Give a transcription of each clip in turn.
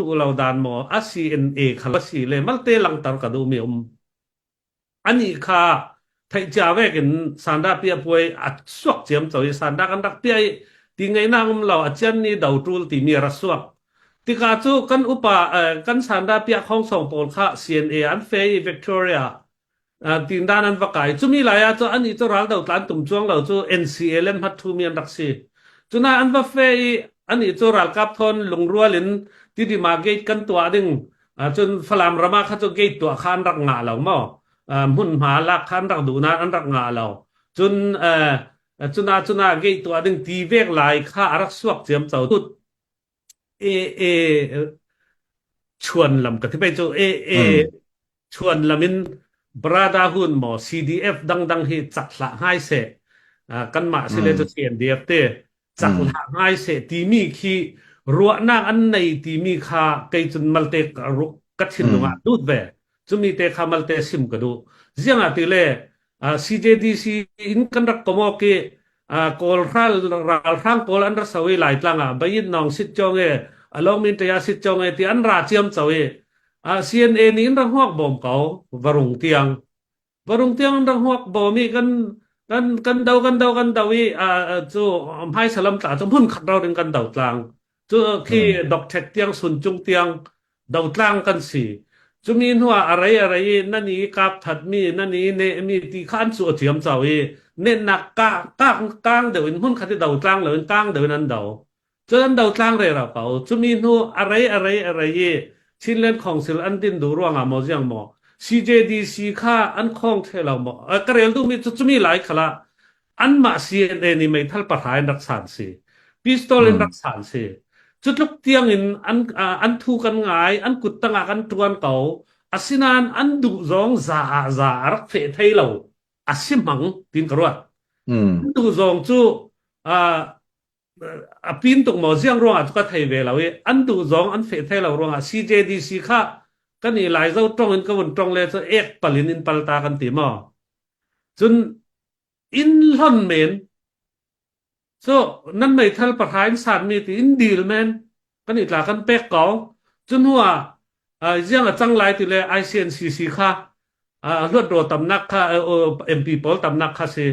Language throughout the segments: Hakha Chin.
duh lo dan maw a CNA kha a si le malte langter ka duh mi um. Anih kha theih cia vek in sandah piah puai a suak ciam co i sandah kan rak piah i ti ngeihnak um lo a cian ni do ṭul timi a ra suak. Tikah cu kan upa kan sandah piah khongsong pawl kha CNA an fe i Victoria tindan an va kai. Cumi lai ah cu anih cu ral do tlan tum cuang lo cu NCA le hmat thumi an rak si. Cuna an va fe i anih cu ralkap thawn lungrual in Tidima gate kan tuah ding Cun Falam ram ah kha cu gate tuah kha an rak ngah lo maw? Hmunhma lak kha an rak duh nain an rak ngah lo. Cun cuna cuna gate tuah ding ti vek lai kha a rak suak ciam co. Tut e e chuan lam ka ti pei cu e e chuan lam in Brotherhood maw CDF dangdang hi cak hlah ngai seh. Kanmah sile cu CNDF te cak hlah ngai seh timi khi ruahnak an nei timi kha kei cun malte ka thinlung ah lut ve. Cumi te kha malte sim ka duh. Ziang ah ti le CJDC in kan rak komok i Kawl ral ralhrang pawl an ra so i Laitlang ah bayin nong sit chong e along min ṭaya sit chong e ti an ra ciam cho i CNA nih in ra hmuak bawm ko varung tiang varung tiang an ra hmuak bawm i kan kan kan do kan do kan do i cu hmai salam tla cu hmun khat ro ding kan do tlang cu khi dokṭhek tiang suncung tiang dotlang kan si. Cumi hnuah a rei a rei i nan i kap thatmi, nan i nehmi ti kha an cu a thiam cau i nennak ka kang deuh in hmun khat i dotlang loin kang deuh in an do. Cun an dotlang rero ko. Cumi hnu a rei a rei a rei i Chinland Council an din duh ruangah maw ziang maw CJDC kha an khong the lo maw ka rel duhmi cu cumi lai khala anmah CNA nih meithal pahra in rak san si pistol in rak san si cu tluk tiang in an an thu kan ngai an kut tangah kan tuan ko asinain an duh zong za ah za a rak feh thei lo a si mang tin ka ruat an duh zong cu a pin tuk maw ziang ruangah cu ka thei ve lo i an duh zong an feh thei lo ruangah CJDC kha kan i lai zo tong in ka vun tong le cu ek palin in palta kan ti maw cun inn hlon men cu nan meithal pahra in sanmi ti in dil men kan i tla kan pek ko cu hnu ah ziang a cang lai ti le ICNCC kha hluatro tamnak kha MP pawl tamnak kha si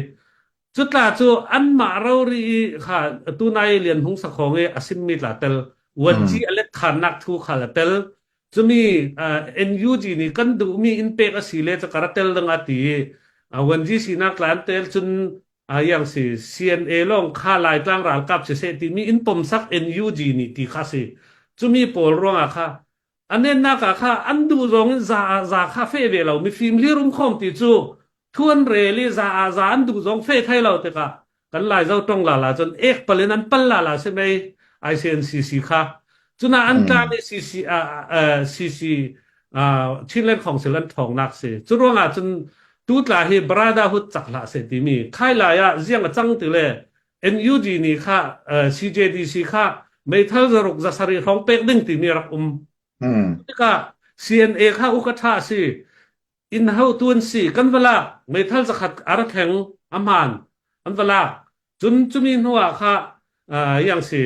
cu tla cu anmah rori i kha tunai lian hung sakhong i a simmi tla tel wanci a let khannak thu kha la tel Cumi NUG nih kan duhmi in pek a si le cakar a tel ding a ti i Wanji sinak tla an tel cun yang si CNA lawng kha Laitlang ralkap siseh timi in pomsak NUG nih ti kha si. Cumi pawl ruangah kha a nennak ah kha an duh zong in za za kha fe ve lo mifim lirum khom ti cu thuan rel i za ah za an duh zong fe thai lo tikah kan lai zo tong la la cun ek pal in an pal la la si mei ICNCC kha cuna an tla ni CC CC Chinland Council an thong nak si cu ruangah cun tu tla hi brotherhood chak hlah se timi khai lai ah ziang a cang ti le NUG nih kha CJDC kha meithal zaruk zasari hrawng pek ding timi rak um tikah CNA kha uka tha si inn hotu an si kan va lak meithal zakhat a ra thleng a hmaan an va lak cun cumi hnu ah kha yang si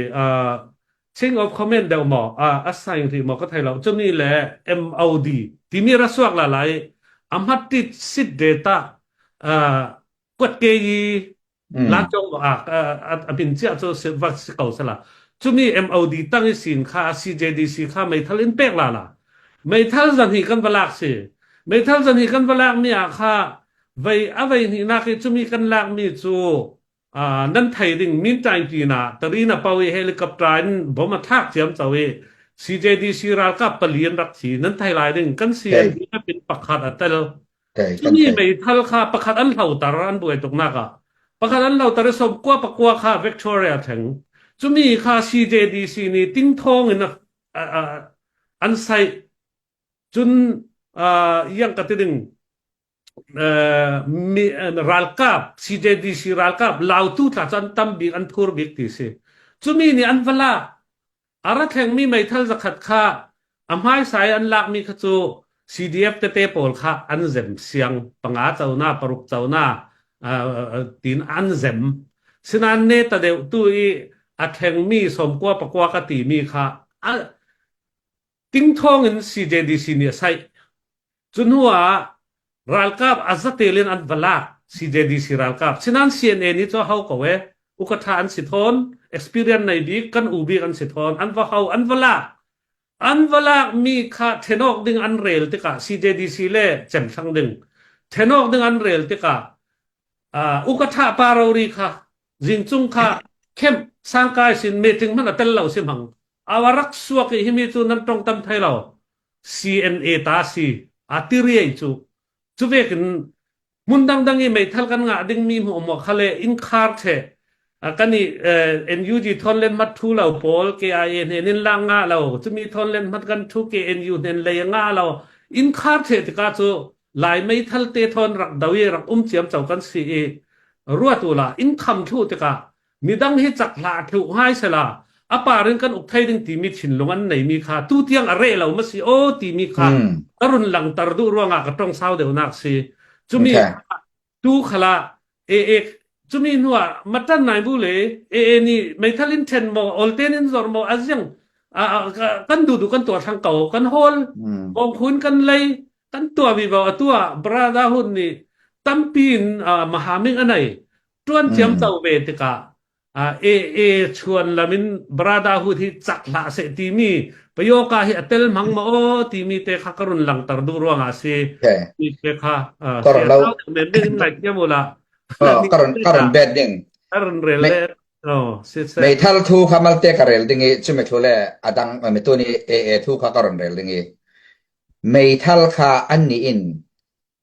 King of Command deuh maw a sign rih maw ka thei lo cumi le MOD timi ra suak la lai a hmat sit data kuat ke i Lancong a min cia cu va si ko sala. Cumi MOD tang i sin kha CJDC kha meithal in pek la la. Meithal zan hi kan va lak si. Meithal zan hi kan va lak mi ah kha vei a vei hnih nak i cumi kan lak mi cu nan thei ding min tain ti na tarina pau i helicopter in bom a thlak ciam cho i CJDC ralkap pali an rak thi nan thei lai ding kan CND pin pakhat a tel Cumi meithal kha pakhat an hloter an buai tuknak ah. Pakhat an hloter i sawmkua pakua kha Victoria theng. Cumi kha CJDC nih tingthawng in an saih. Cun iang ka ti ding ralkap CJDC ralkap lautu tla cu an tam bik an thur bik ti si. Cumi nih an va lak. A ra thlengmi meithal zakhat kha a hmaisa i an lakmi kha cu CDF tete pawl kha an zem siang panga cona paruk cona tiin an zem. Sinain neta deuh tu i a thlengmi sawmkua pakua ka timi kha a. Tingthawng in CJDC nih a saih. Cu hnu ah ralkap a zatel in an va lak CJDC ralkap. Sinan CNA nih cu ho ko e ukatha an si thawn, experience nei bik kan u bik an si thawn, an va ho an va lak. An va lak mi kha thenawk ding an rel tikah CJDC le cemthlang ding thenawk ding an rel tikah uh, ukatha pa rori kha zingcung kha khem sangkai sin meeting hmanh a tel lo si hmang awa rak suak i himi cu nan tong tam thai lo CNA ta si a tiriai cu cu vekin hmun dangdang i meithal kan ngah dingmi hmu maw khale in khar the kan i NUG thon len mat thu lo pawl KIA hnen in lang nga lo chumi thon len mat kan thu KNU hnen lei nga lo in khar the tika cu lai meithal te thon rak do i rak um ciam cho kan si i ruatu la in kham thu tikah midang hi cak hlah thlu ngai sela a par in kan uk thei ding timi thinlung an neimi kha tu tiang a reh lo ma si o timi kha ka run langter duh ruangah ka tong sau deuhnak si cumi tu khala e e cumi hnuah matan nai bu le e e ni meithal in then mo olten in zor mo aziang kan du du kan tua thang ko kan hol ong khun kan lei kan tua vi bo atua brother hun ni tampi in mahaming anai ṭuan ciamco ve tikah AA chuan lam in brotherhood hi cak hlah seh timi payoka hi a tel hmang ma aw timi te kha ka run langter duh ruangah si mi te kha men ding ngai thiam ula karon karon bet ding karon rel le oh si se meithal thu kha malte ka rel ding i chumi thu le adang mi tu ni AA thu kha karon rel ding i meithal kha an ni in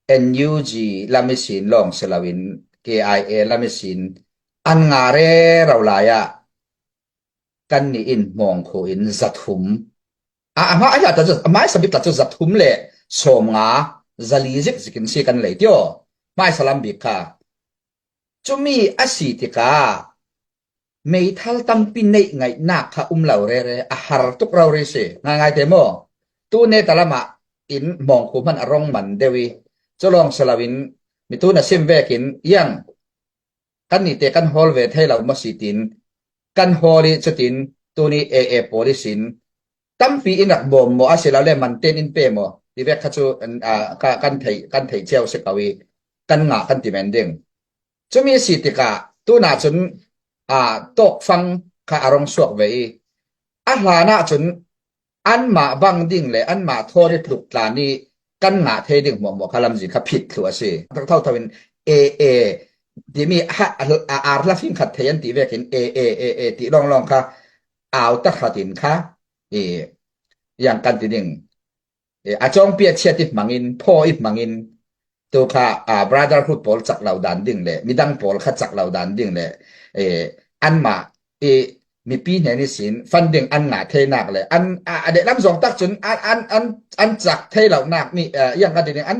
NUG lamisin lawng si loin KIA lamisin an nga rero lai ah kannih in hmawngkhu in 300 a a hma a ta cu hmaisa bik tla cu 300 le 50 4 zikzik in si kan lei tio hmaisa lam bik kha cumi a si tikah Meithal tampi neih ngaihnak kha um lo rere a har tuk rori si. Ngaingai te maw? Tu ne talam ah in hmawngkhu hmanh a rong man deuh i culawng si loin mitu na sim vekin iang kan nih te kan hawl ve thei lo maw si tin kan hawl i cutin tuni AA pawl i sin tampi in rak bawm maw asilole man ten in pe maw ti vek kha cu kan thei kan thei cio si ko i kan ngah kan ti men ding. Cumi a si tikah tunah cun aa tawkfang kha a rong suak ve i a hlan ahcun anmah bang ding le anmah thaw i tluk tlan i kan ngah thei ding hmuahhmuah kha lamzin kha phit thlu a si. Thotho in AA timi ar hla fing khat thei an ti vekin A A A A ti lawnglawng kha au takhat in kha i yang kan ti ding A cawngpi a chiat i hmang in phaw i hmang in tu kha brotherhood pawl cak lo dan ding le midang pawl kha cak lo dan ding le anmah i mipi hne nih sin funding an ngah theinak le an a lehlam zong tak cun an an an an cak thei lo nak nih yang ka ding an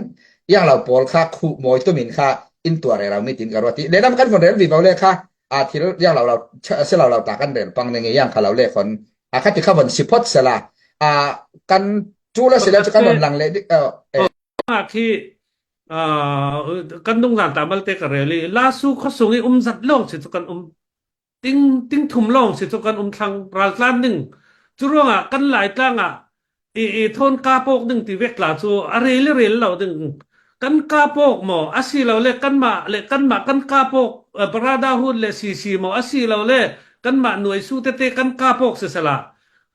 yang lo pawl kha khu mawi tumin kha in tuar rau mi tin ka ruat i lehlam kan von rel vi bo le kha a thil yang lo lo se lo lo ta kan rel pang ning yang kha lo le khon a kha ti kha von si phot sela a kan chu la sila chu kan ron lang le khi kan nung zan ta mal te ka reli la su kho sung i um zat long si chu kan um ting ting thum long si chu kan um thlang ral tlan ding chu ruangah kan lai tlang ah I i thawn kapawk ding ti vek tla cu a rel i rel lo ding kan kapawk maw asilole kanmah le kanmah kan kapawk brotherhood le CC maw asilole kanmah nuaisu tete kan kapawk sisela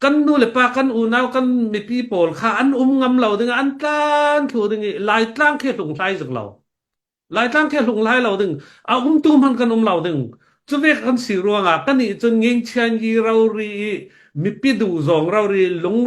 kan nu le pa kan unau kan mipi pawl kha an um ngam lo ding an tlan thlu ding i laitlang khi hlunghlai zik lo Laitlang khi hlung lai lo ding a umtu hmanh kan um lo ding cu ve kan si ruangah kan nih cun ngingchian yi rori i mipi duh zawng rori lung.